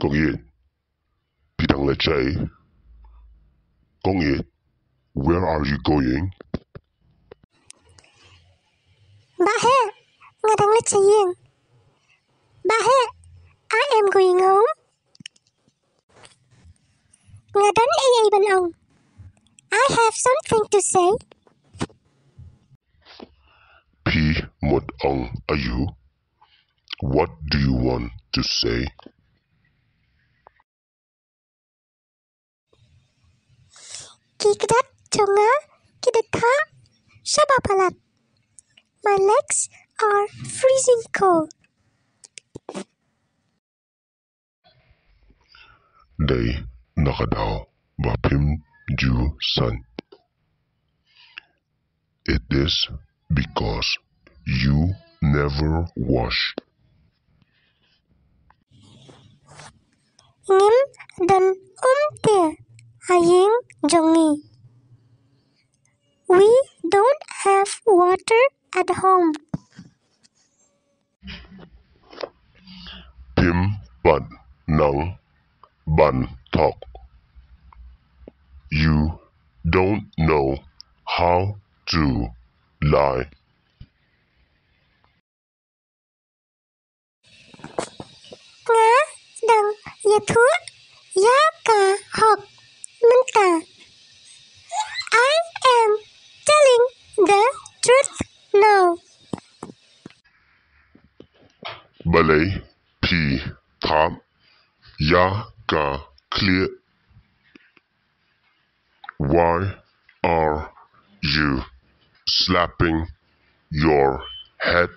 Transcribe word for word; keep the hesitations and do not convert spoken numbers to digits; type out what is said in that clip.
Kong Ïeit, phi dang leit shaei? Kong Ïeit, where are you going? Bah Heh, nga dang leit sha ïing. Bah Heh, I am going home. Nga don ei ei ban ong. I have something to say. Phi mut ong aïu? What do you want to say? Ki kjat jong nga ki da thah shaba palat. My legs are freezing cold. Dei na ka daw ba phim ju san. It is because you never wash. Ngim don umtier ha ïing jong ngi. We don't have water at home. Phim pat nang ban thok. You don't know how to lie. Nga dang ïathuh ïa ka hok mynta. I am telling the truth now. Balei phi thap ïa ka khlieh? Why are you slapping your head